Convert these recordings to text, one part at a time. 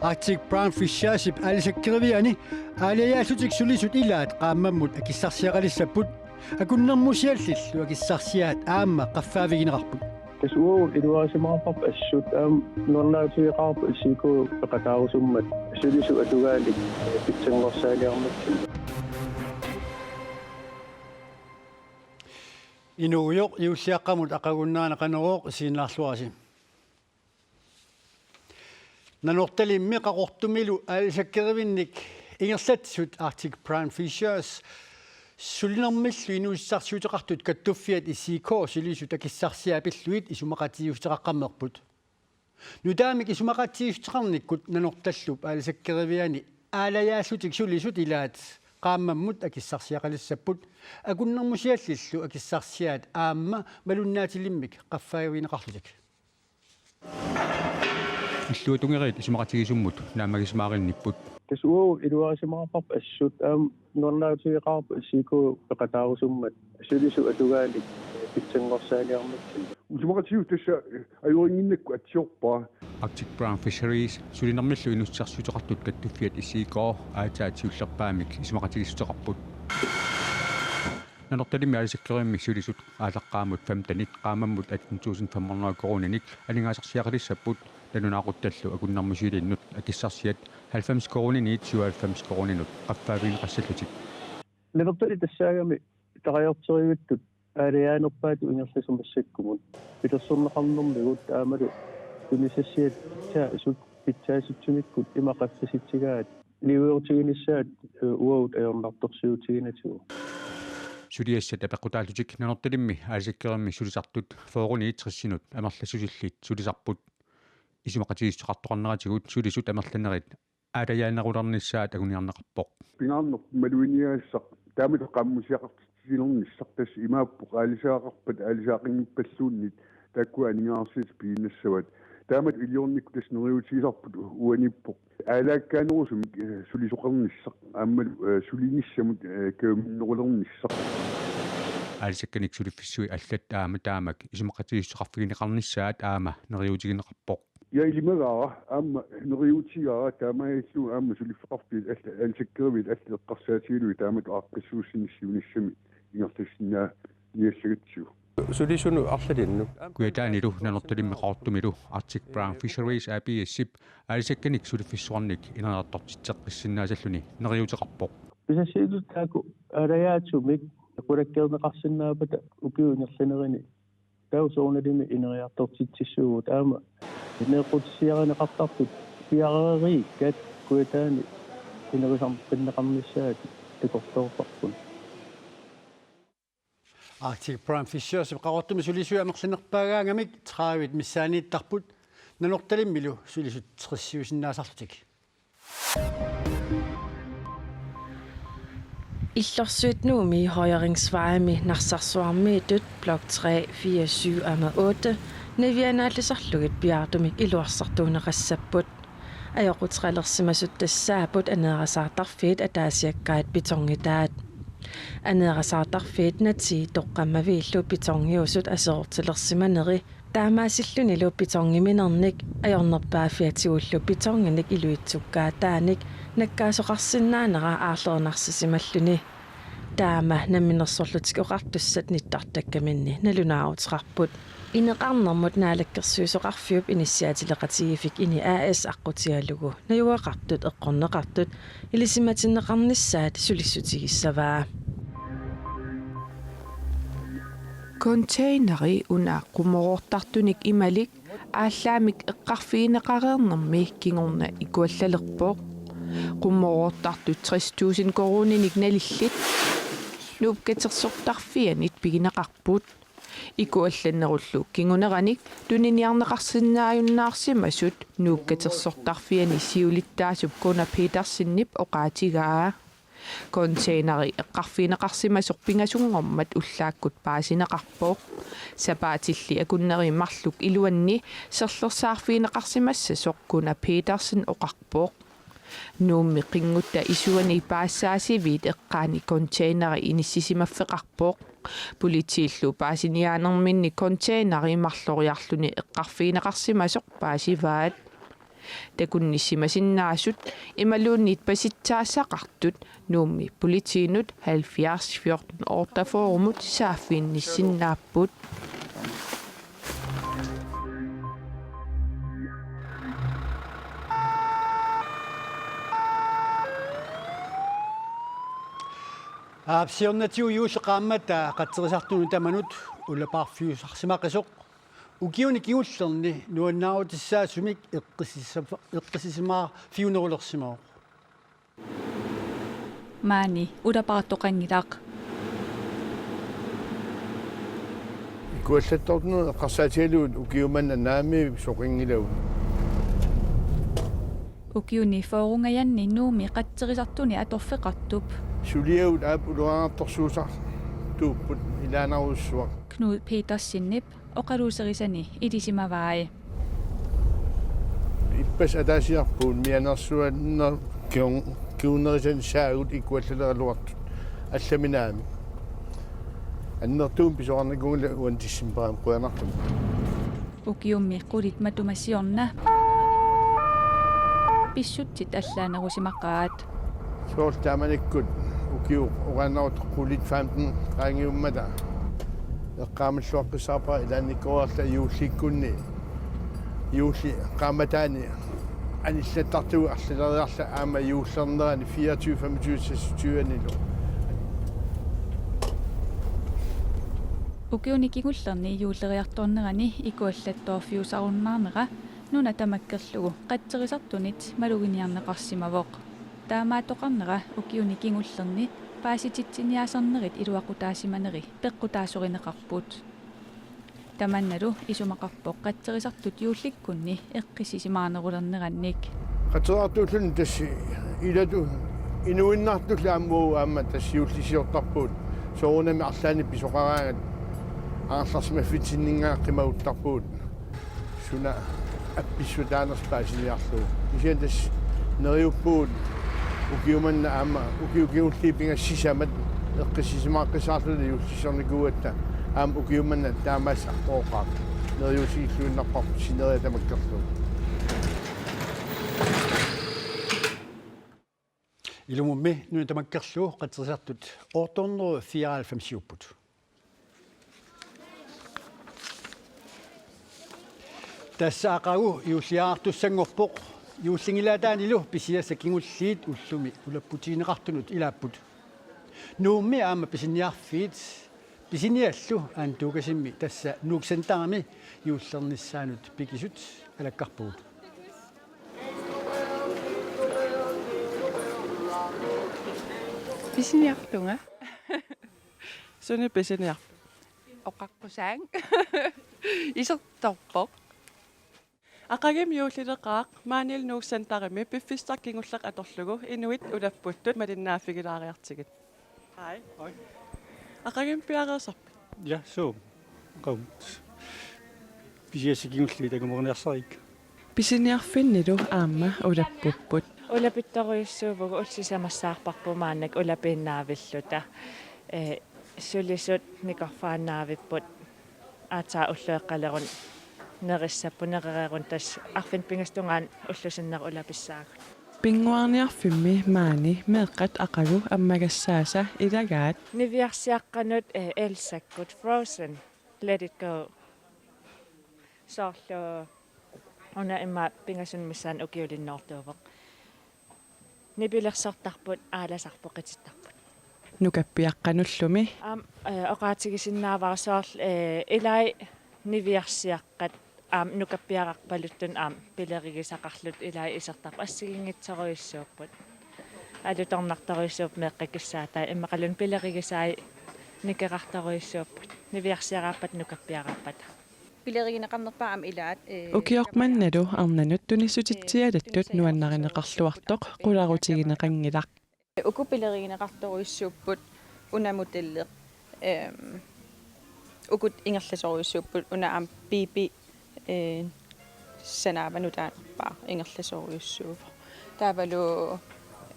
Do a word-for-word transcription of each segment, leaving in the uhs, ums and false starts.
Arctic Brown Fishersip aalisakkeriviani aalajaallutik sulisut ilaat qaammammut akissarsiaqalissapput, akunnermusiallillu akissarsiaat aamma qaffaavigineqarput. Tassa uagut iluarisimaarparput assut aamma nuannaarutigeqaarput S I K peqataarusummat sulisut atugaannik pitsanngorsaalermatsi. Inuugujoq, juulliaqqamut aqagunnaaneq Qanorooq, isiginnaarluarisi. Nanortalimmi Qaqortumilu aalisakkerivinnik ingerlatsisut Arctic Brown Fishers sulinermillu inuussutissarsiuteqartut kattuffiat S I K sulisut akissarsiaat pillugit isumaqatigiissuteqaqqammerput. Nutaamik isumaqatigiissuteqarnikkut Nanortallup aalisakkeriviani aalajaallutik sulisut ilaat qaammammut akissarsiaqalissapput, akunnermusiallillu akissarsiaat aamma malunnaatilimmik qaffaavigineqarlutik. Illuatungeriit isumaqatigiissummut naammagisimaarinnipput. Tassa uagut iluarisimaarparput assut aamma nuannaarutigeqaarput S I K peqataarusummat sulisut atugaannik pitsanngorsaalermatsi. Isumaqatigiissut tassa ajorinnginnakku atsiorpaa. Arctic Brown Fisheries sulinermillu inuussutissarsiuteqartut kattuffiat S I K aatsaat siullerpaamik isumaqatigiissuteqarput. Nanortalimmi aalisakkerivimmi sulisut aallaqqaammut femtenit qaammammut atten tusind fem hundrede koruuninik aningaasarsiaqalissapput, nalunaaquttallu akunnermusialinnut akissarsiat halvfems koruuniniit syvoghalvfems koruuninut qaffaavigineqassallutik. Nanortalik tassaagami tarajorterivittut aalajaanerpaatut ingerlasut massakkumut pilersorneqarnermigut aammalu tunisassiat pitsaasut pitsaasutsinikkut ima qaffasitsigaat niuerutiginissaat, eh, uagut ajornartorsiutiginatigut. Suliassat apeqqutaallutik Nanortalimmi aalisakkerivimmi sulisartut fyrreniit tressinut amerlassusillit sulisarput. Isumaqatigiissuteqartoqarneratigut sulisut amerlanerit aalajaanerulernissaat anguniarneqarpoq. Pingaarnerput maluginiagassaq taamatut qaammamusiaqartitsilernissaq tassa imaappoq aalisagaqarpat aalisaaqanngippalluunniit taakkua aningaasarsiatik pigiinnassavat. Taamatut iliornikkut tassa neriuutigisarput uaniippoq. Aalaakkaanerusumik, eh, sulisoqarnissaq aammalu, eh, sulinissamut, eh, kajuminnerulernissaq. Aalisakkanik suliffissui allat aamma taamak isumaqatigiissuteqarfigineqarnissaat aamma neriuutigineqarpoq. Ja, ilimagaara aamma neriuutigaara taamaalillugu aamma suliffeqarfiit alla-, aalisakkeriviit allat eqqarsaatigalugit taamatut aaqqissuussineq siunissami ingerlassinnaaniallagatsigu. Sulisunut arlalinnut. Kujataanilu Nanortalimmi Qaqortumilu Arctic Brown Fisheries A P S-ip aalisakkanik suliffissuarnik ineriartortitseqqissinnaasalluni neriuuteqarpoq. Pisassiisut taakku aalajaatsumik qulakkeerneqarsinnaappata ukiup ingerlanerani taava soorunalimi ineriartortitsissuugut aamma ineeqqutissiarineqartartut piareeriikkat Kujataani inerisarneqarnissaat takorloorparput. Arctic Brown Fishersip Qaqortumi sulisui amerlanerpaagaangamik tredive missaaniittarput Nanortalimmilu sulisut tressiusinnaasarlutik. Illorsuit Nuummi Højeringsvejimi Narsarsuarmiitut blok tre, fire, syv aamma otte navianaallisarlugit piaartumik iluarsartuunneqassapput. Ajoquteralersimasut tassaapput aneerasaartarfiit ataasiakkaat betongitaat. Aneerasaartarfiit natii toqqammaviillu betongiusut aserortilersimaneri taamaasillunilu betongiminernik ajornerpaaffiatigullu betonginik iluitsukkaataanik nakkaasoqarsinnaanera aarlerinarsisimalluni. Taama Namminersorlutik Oqartussat nittartakkaminni nalunaaruteqarput. Ineqarnermut Naalakkersuisoqarfiup inissiaatileqatigiiffik INI A/S aqqutigalugu najugaqartut eqqorneqartut ilisimatinneqarnissaat sulissutigissavaa. Containeri una qummoroortartunik imalik aallaammik eqqarfigineqareernermi kingorna ikuallalerpoq. Qummoroortartut tres tusind koruuninik nalillit Nuup Katersortarfianit pigineqarput. Ikuallannerullu kinguneranik tuniniarneqarsinnaajunnaarsimasut Nuup Katersortarfiani siulittaasup Gunnar Petersenip oqaatigaa. Containeri eqqarfigineqarsimasoq pingasunngormat ullaakkut paasineqarpoq. Sapaatilli akunneri marluk iluanni serlersaarfigineqarsimassasoq Gunnar Petersen oqarpoq. Nuummi qinngutta isuani paassaasiviit eqqaani containeri inissisimaffeqarpoq. Politiillu paasiniaanerminni containeri marloriarluni eqqarfigineqarsimasoq paasivaat. Takunnissimasinnaasut imaluunniit pasitsaassaqartut Nuummi politiinut halvfjerds fjorten otteogfyrremut saaffiginnissinnaapput. Aap, siornatigut juulli qaammataa qatserisartunut tamanut ulapaarfiusarsimaqisoq ukiuni kingullerni nuannaarutissaasumik eqqissisima-, eqqissisimaarfiunerulersimavoq. Maani ulapaartoqanngilaq. Ikuallattoortunut eqqarsaatigalugu ukiumannaq naamik soqanngilagut. Ukiuni fyrrengajanni Nuummi qatserisartuni atorfeqartup. Suliagut aap ulorianartorsuusartuupput ilaanarujussuaq. Knud Petersenip oqaluuserisani ilisimavai. Ippassaq ataasiarpugut mianersuanner kiun-, kiunnerisani saagut ikuallaleraluartut allami naamik. Annertuumik pisoqarnikuunngilaq uani decembarimi qujanartumik. Ukiummi qulit matuma siorna pissutsit allaanerusimaqaat. Soorlu taamanikkut ukiup oqaannarutta qulit femten qaangiummata eqqaamalluaqqissaarpara ilaannikkoorarla juullikkunni. Juulli qaammataani anillattartugut arlaleriarluta aamma juullernerani fireogtyve, femogtyve, seksogtyve-nilu. Ukiuni kingullerni juulleriartornerani ikuallattoorfiusarunnaarnera nuna tamakkerlugu qatserisartunit maluginiarneqarsimavoq. Taamaattoqarnera ukiuni kingullerni paasititsiniaasarnerit iluaqutaasimaneri peqqutaasorineqarput. Tamannalu isumaqarpoq qatserisartut juullikkunni eqqissisimaarnerulernerannik. Qatserisartuulluni tassa ilatu inuinnartullu aamma uagut aamma tassa juullisiortarpugut. Soorunami arlaannik pisoqaraangat angerlarsimaffitsinninngaanniit qimaguttarpugut. Suna appissutaanersoq paasiniarlugu. Kisianni tassa neriuppugut ukiumannaq aamma ukiut kingulliit pingasut sisamat eqqissisimaaqqissaarluta juullisiornikuugatta aamma ukiumannaq taamaassaaq qooqaaq neriuutigilluinnarparput sineria tamakkerlugu. Ilumummi nuna tamakkerlugu qatserisartut otte hundrede fireoghalvfemsiupput. Tassa aqagu juulliartussanngorpoq, juullinngilaataanilu pisiassat kingulliit ullumi ulapputigineqartunut ilaapput. Nuummi aamma pisiniarfiit, pisiniallu Antukasimmi tassa Nuuk Centerimi juullernissaanut pikisut alakkarpugut. Pisiniartunga. Suni pisiniarp-? Oqaqqusaanga. Isertorpoq. Aqagimmi juullileqaaq, maanilu Nuuk Centerimi piffissaq kingulleq atorlugu inuit ulapputtut malinnaaffigilaariartigit. Hej. Hej. Aqagimmi piareersarpit? Ja, suu. Qaummut. Pisiassat kingulliit takumoorniarsariga. Pisiniarfinnilu aamma ulappupput. Ulapittorujussuuvugut, ullut sisamassaarparput maannakkut ulapiinnaavilluta. Ee, sulisut nikorfaannaavipput. Aatsaat ulloqeqqaleruni nerissapput, nerereeruni tassa arfineq-pingasut tungaanut ullut sinneri ulapissaagut. Pinnguarniarfimmi maani meeqqat aqagu ammagassaasa ilagaat. Niviarsiaqqanut, eh, Elsakkut Frozen, Let It Go. Soorlu una immaqa pingasunik missaani ukiulinnoortuuvoq. Nipilersortarput, aalasarput, qitittarput. Nukappiaqqanullumi. Aamma, eh, oqaatigisinnaavara soorlu, eh, ilai niviarsiaqqat aamma nukappiararpaluttunik aamma pilerigisaqarlutik ilai isertarput, assigiinngitsorujussuupput. Alutornartorujussuupput meeqqat kissaatai, immaqaluunniit pilerigisai nikerartorujussuupput. Niviarsiaraappata nukappiaraappata. Pilerigineqarnerpaat aamma ilaat, ee, ukioq mannalu arnanut tunissutitsialattut nuannarineqarluartoq qularutigineqanngilaq. Uku pilerigineqartorujussuupput una modelli, ehm, ukut ingerlasorujussuupput, una aamma Bibi, ee, sanaava nutaanerpaaq ingerlasorujussuuvoq. Taavalu,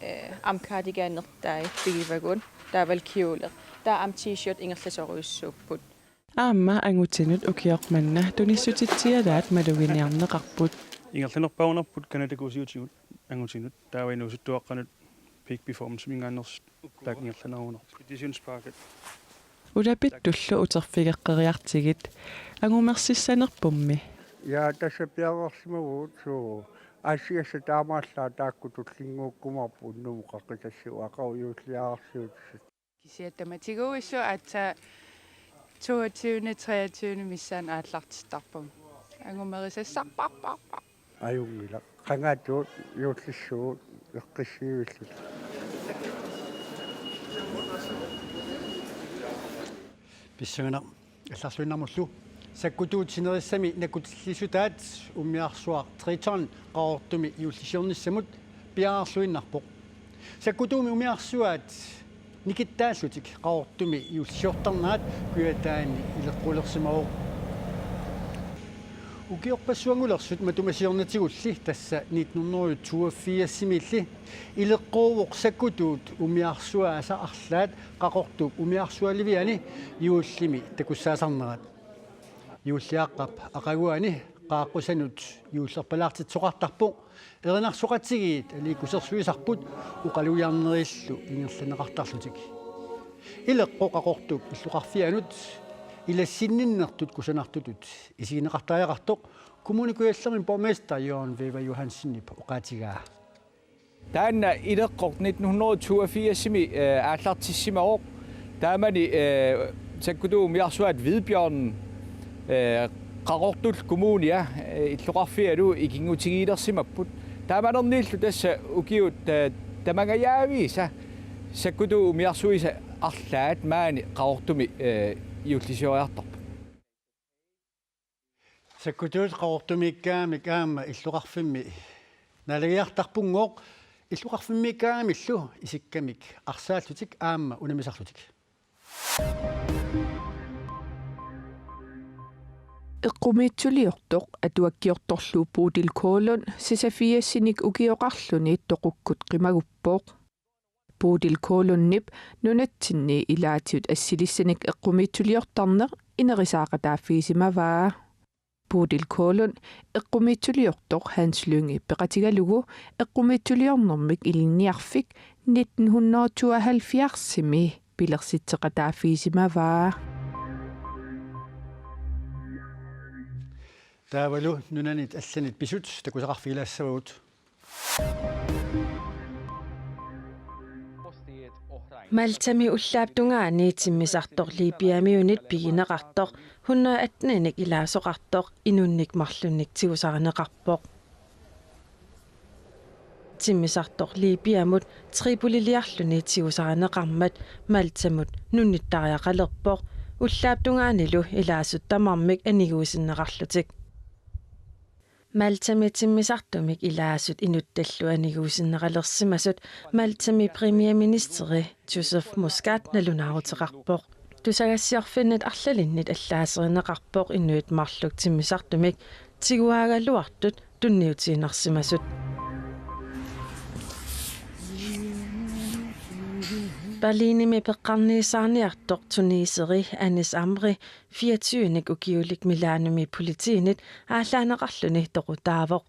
ee, aamma cardiganertai pigivagut, taavalu kjoleq. Taava aamma T-shirt ingerlasorujussuupput. Aamma angutinut ukioq manna tunissutitsialaat maluginiarneqarput. Ingerlanerpaagunarput Canadakuusiutigut angutinut, taava inuusuttuaqqanut peak performanceminngaanneersut taakku ingerlanerugunarput. Speditionspakke. Ulapittullu uterfigeqqeriartigit angumersissanerpummi. Ja, tassa piareersimavugut suu. Aassiassat taamaallaat taakku tullinnguukkumaarput unnummut qaqitassigut aqagu juulliararsiutissat. Kisianni tamatiguissu aatsaat toogtyvende, treogtyvende missaani aallartittarput. Angumerisassarparparpar. Ajunngilaq. Qangaatut juullissuugut eqqissivilluta. Pissanganaq allarluinnarmullu. Sakkutuut sinerissami nakkutilliissutaat umiarsuaq Triton Qaqortumi juullisiornissamut piareerluinnarpoq. Sakkutuumi umiarsuaat nikittaallutik Qaqortumi juullisiortarnerat Kujataani ileqqulersimavoq. Ukiorpassuanngulersut matuma siornatigulli, tassa nitten hundrede toogfirsimiilli, ileqquuvoq sakkutuut umiarsuaasa arlaat Qaqortup umiarsualiviani juullimi takussaasarnerat. Juulliaqqap aqaguani qaaqqusanut juullerpalaartitsisoqartarpoq, erinarsoqatigiit aliikkusersuisarput oqalugiarnerillu ingerlanneqartarlutik. Ileqqoq Qaqortup illoqarfianut ilassinninnertut kusanartutut isigineqartariaqartoq Kommune Kujallermi borgmester Jørgen Wæver Johansenip oqaatigaa. Taanna ileqqoq nitten hundrede toogfirsimi, eh, aallartissimavoq. Taamani, eh, sakkutuut umiarsuaat Hvidbjørnen, eh, Qaqortullu kommunia, eh, illoqarfialu ikinngutigiilersimapput. Taamanerniillu tassa ukiut, eh, tamangajaaviisa sakkutuut umiarsuisa arlaat maani Qaqortumi, eh, juullisioriartarput. Sakkutuut Qaqortumiikkaangamik aamma illoqarfimmi naalagiartarpunngooq, illoqarfimmiikkaangamillu isikkamik arsaallutik aamma unammisarlutik. Eqqumiitsuliortoq atuakkiortorlu Bodil Kaalund seksogfirsinik ukioqarluni toqukkut qimaguppoq. Bodil Kaalundip nunatsinni ilaatigut assilissanik eqqumiitsuliortarneq inerisaaqataaffigisimavaa. Bodil Kaalund eqqumiitsuliortoq Hans Lynge peqatigalugu eqqumiitsuliornermik ilinniarfik nitten hundrede tooghalvfjerdsimi pilersitseqataaffigisimavaa. Taavalu nunanit allanit pisut takusaqarfigilaassavagut. Maltami ullaap tungaani timmisartoq Libyamiunit pigineqartoq hundrede atten-inik ilaasoqartoq inunnik marlunnik tigusarineqarpoq. Timmisartoq Libyamut Tripoliliarluni tigusarineqarmat Maltamut nunnittariaqalerpoq ullaap tungaanilu ilaasut tamarmik aniguisinneqarlutik. Maltami timmisartumik ilaasut inuttallu aniguisinneqalersimasut Maltami premierministeri Joseph Muscat nalunaaruteqarpoq. Tusagassiorfinnit arlalinnit allaaserineqarpoq inuit marluk timmisartumik tigugaluartut tunniutiinnarsimasut. Berlinimi peqqarniisaarniartoq tuneseri Anis Amri fireogtyve-nik ukiulik Milanomi politiinit aallaaneqarluni toqutaavoq.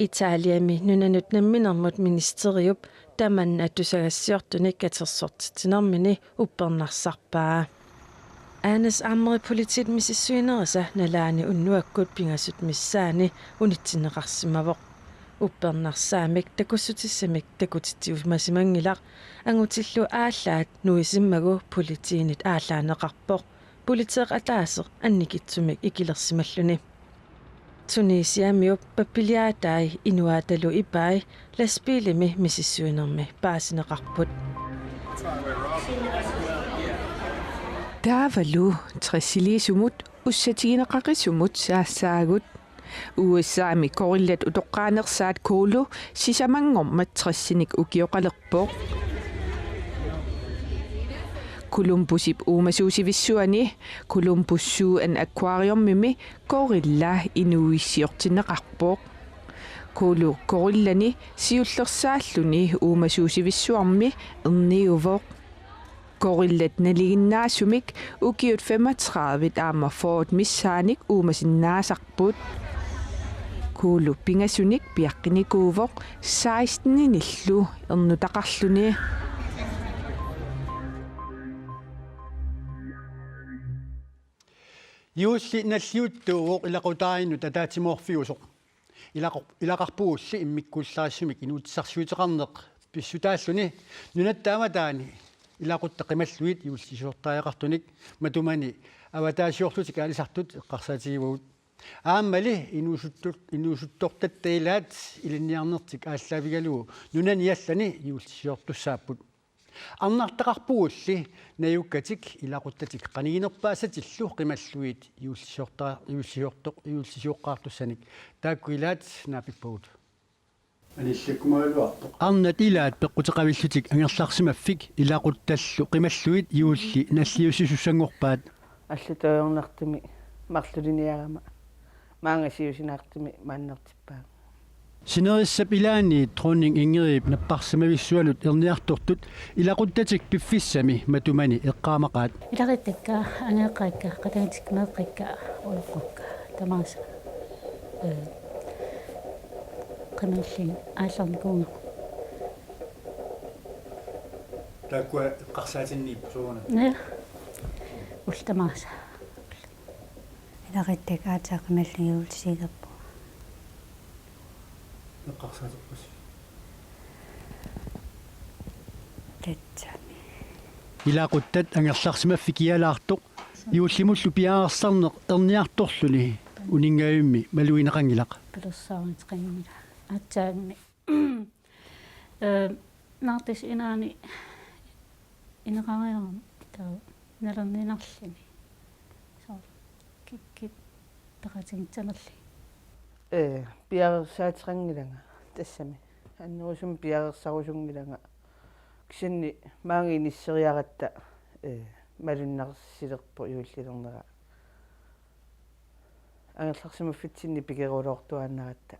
Italiami nunanut namminermut ministeriup tamanna tusagassiortunik katersortitsinermini uppernarsarpaa. Anis Amri politiit misissuinerisa nalaani unnuakkut pingasut missaanni unitsinneqarsimavoq. Uppernarsaamik takussutissamik takutitsiumasimanngilaq, angutillu aallaat nuisimmagu politiinit aallaaneqarpoq, politeeq ataaseq annikitsumik ikilersimalluni. Tunisiamiut pappiliaatai inuaatalu ipai lastbiilimi misissuinermi paasineqarput. Taavalu tressiliisumut ussatigineqaqisumut saassaagut. U S A-mi gorillat utoqqaanersaat Kolo sisamanngormat tressinik ukioqalerpoq. Columbusip uumasuusivissuani Columbus Zoo and Aquariumimi gorilla inuuissiortinneqarpoq. Kolo gorillani siullersaalluni uumasuusivissuarmi erniuvoq. Gorillat nalinginnaasumik ukiut femogtredive aamma fyrre missaanik uumasinnaasarput. Kuulu pingasunik piaqqinikuuvoq seksteninillu ernutaqarluni. Juulli nalliuttuuvoq ilaqutariinnut ataatsimoorfiusoq. Ilaqor-, ilaqarpugulli immikkuullarissumik inuussutissarsiuteqarneq pissutaalluni nunatta avataani ilaquttat qimallugit juullisiortariaqartunik matumani avataasiorlutik aalisartut eqqarsaatigivagut. Aammali inuusuttu-, inuusuttortatta ilaat ilinniarnertik aallaavigalugu nunani allani juullisiortussaapput. Arnartaqarpugulli najukkatik ilaquttatik qaniginerpaasatillu qimallugit juullisiorta-, juullisiortoq-, juullisiortoqartussanik. Taakku ilaat naapippagut. Anillakkumagaluarpoq. Arnat ilaat peqquteqavillutik angerlarsimaffik ilaquttallu qimallugit juulli nalliussisussanngorpaat. Allatut ajornartumik marluliniarama maanga siusinaartumik maannertippaagut. Sinerissap ilaani Dronning Ingridip napparsimavissuanut erniartortut ilaquttatik piffissami matumani eqqaamaqaat. Ilaquttakka, angajoqqaakka, qatanngutikka, meeqqakka, ujoqqukka tamaasa, ee, qimallugit aallarnikuuvunga. Taakkua eqqarsaatinniippoq soorunami. Naa. Ullut tamaasa. Ilaquttakka aatsaat qimallugit juullisiilerpunga. Eqqarsaaterpassi? Tassami. Ilaquttat angerlarsimaffik kialaartoq juullimullu piareersarneq erniartorluni uninngavimmi malugineqanngilaq. Pilersaaruteqanngilaq. Aatsaammi. Ee, naartut inaanni ineqariarama taava nalorninarluni. Soorlu kikkut peqatigissanerlugit. Ee, piareersaateqanngilanga tassami. Annerusumik piareersarusunngilanga. Kisianni maanga inisseriaratta, ee, malunnarsilerpoq juullilernera. Angerlarsimaffitsinni pikerulortuaannaratta.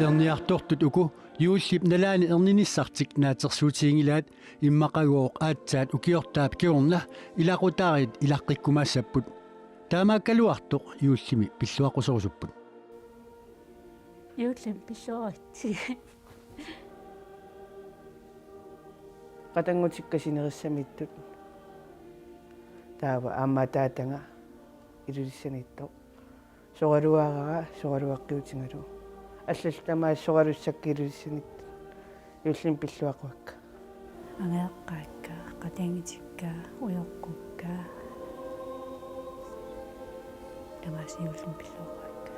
Erniartortut uku juullip nalaani erninissartik naatsorsuutiginngilaat, immaqagooq aatsaat ukiortaap kingorna ilaqutariit ilaqqikkumaassapput. Taamaakkaluartoq juullimi pilluaqquserusupput. Juullimi pilluaritsi. Qatanngutikka sinerissamiittut. Taava aamma ataataga Ilulissaniittoq. Soraluarara soraluaqqiutigalugu. Allallu tamaasa soralussakka Ilulissaniittoq. Juullimi pilluaqquakka. Angajoqqaakka, qatanngutikka, ujoqqukka. Tamaasa juullimi pilluaqquakka.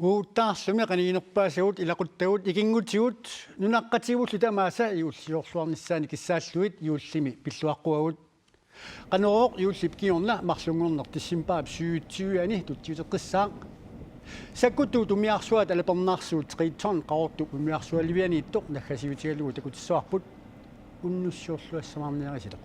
Uaguttaarlumi qaniginerpaasagut ilaquttagut ikinngutigut nunaqqativullu tamaasa juullisiorluarnissaannik kissaallugit juullimi pilluaqquagut. Qanorooq juullip kingorna marlunngorneq decembarip syvogtyve-ani tutsiuteqqissaaq. Sakkutuut umiarsuaat alapernaarsuut Triton Qaqortup umiarsualivianiittoq naggasiutigalugu takutissavarput. Unnussiorluassamaarniarisileq.